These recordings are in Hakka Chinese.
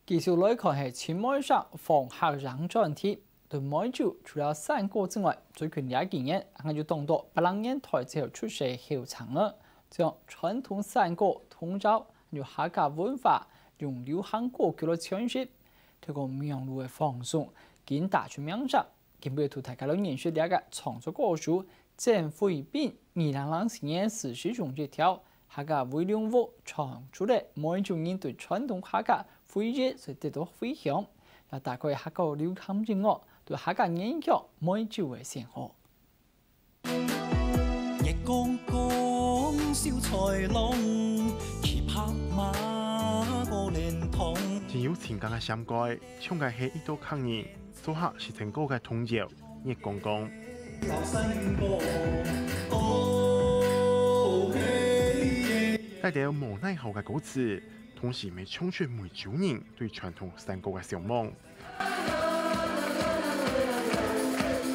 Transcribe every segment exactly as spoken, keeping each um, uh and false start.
繼續來看係尋梅社訪客影專題。對梅州除了山歌之外，最近這幾年還有當多八零年代之後出世个後生仔，將傳統山歌、童謠，還有客家文化，用流行歌曲來詮釋，透過網路个放送，緊打出名聲。今晡日同大家來認識這個創作歌手曾輝斌，二零零四年四十中一條 客家圍龍屋唱出了梅州人對傳統客家回憶，所以得到迴響，也打開客家流行音樂對客家原鄉梅州个先河。月光光，秀才郎，騎白馬過蓮塘。真有情感个聲調，唱个係一兜客人做下時間過个童謠。 月光光。帶兜無奈何个歌詞，同時乜唱出梅州人對傳統山歌个向往。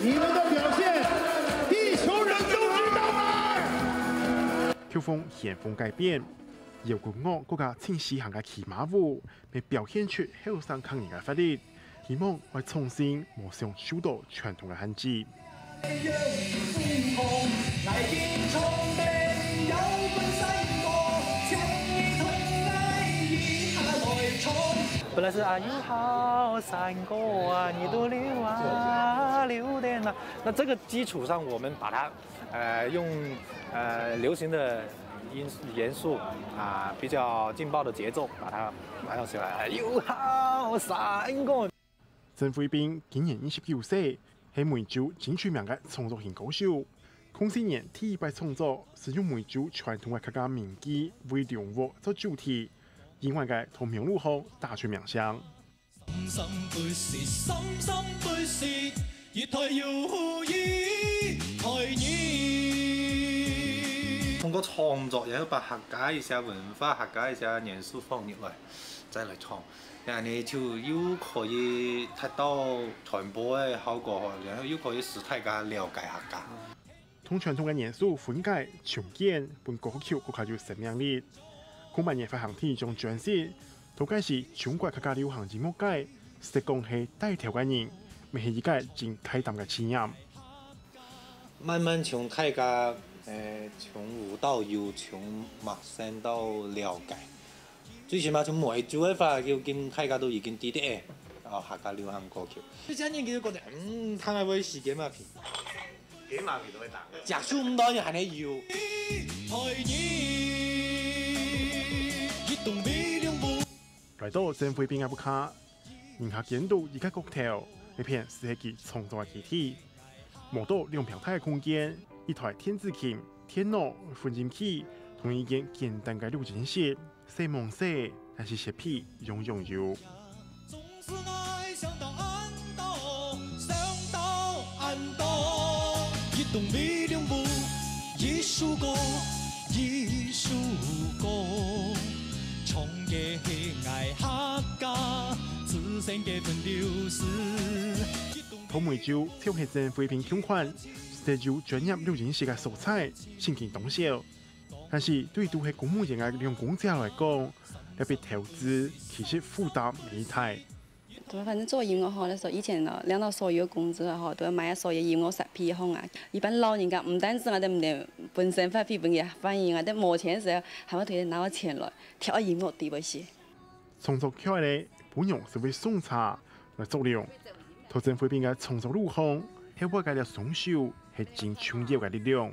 你們的表現，地球人都知道了。曲風旋風改變，搖滾樂更加盡時行个騎馬舞， 乜表現出後生客人个活力，希望會創新，無想受到傳統个限制。本來是啊，有好山歌啊，你都溜啊溜的呢。那這個基礎上，我們把它，呃，用，呃，流行的音，元素啊，比較勁爆的節奏，把它拿到起來，有好山歌。 曾輝斌今年二十九歲，係梅州盡出名个創作型歌手。空四年第一擺創作，係用梅州傳統个客家民居圍龍屋做主題，意外个在網路項打出名聲。三三對四，三三對四，一代又一代人。通過創作，然後把客家一些文化、客家一些元素放入來，再來唱。 恁呢就又可以達到傳播个效果吼，然後又可以使大家了解客家。同傳統个元素分解、重建，分歌曲更加有生命力。空八年發行第一張專輯，在該時中國客家流行音樂界，實講係帶頭个人，乜係一個真大膽个試驗。慢慢從大家，呃，從無到有，從陌生到了解。 最起碼從梅州个話，就今大家都已經知得个，哦，客家流行歌曲。這下年紀就覺得，嗯，聽下會時間嘛，皮。幾萬年都會打。接受毋到就還係有。來到曾輝斌个屋下，人客間肚一個角頭，這片就係佢創作个基地。無到兩坪大个空間，一台電子琴、電腦、混音器，同一間簡單个錄音室。 細罔細，但是設備樣樣有。總是愛想到恁多，想到恁多。一棟美濃屋，一首歌，一首歌，唱个係𠊎客家自身个本流史。在梅州，就係曾輝斌共款，設有專業錄音室个所在，正經當少。 但是對於都係公務員个兩公姐來講，這筆投資其實負擔毋大。對，反正做音樂吼，那時候以前呢，領到所有工資吼，都要買所有音樂設備吼啊。一般老人家毋單止啊，對毋對？本身花費分佢，反而啊，對無錢時，還會特別拿到錢來，貼到音樂底背去。創作起來咧，本用就會送茶來作用。在曾輝斌个創作路項，後背个這雙手係真重要个力量。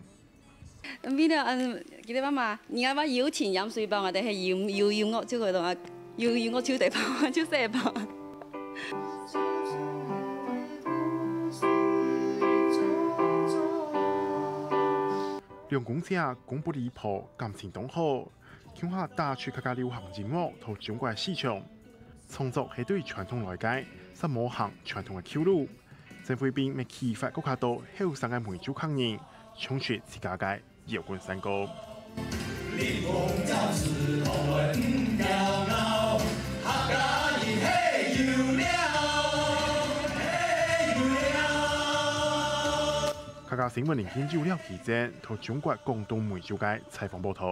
為了，嗯，記得媽媽，你要不要有錢飲水飽啊？但係有，有音樂就會懂啊，有音樂就得飽啊，就食飽啊。兩公姐公不離婆，感情當好，共下打出客家流行音樂在中國市場。創作係對傳統來个，煞無行傳統个舊路。 曾輝斌乜啟發更加多後生个梅州客人，唱出自家个搖滾山歌。客家新聞零九六記者在中國廣東梅州个採訪報導。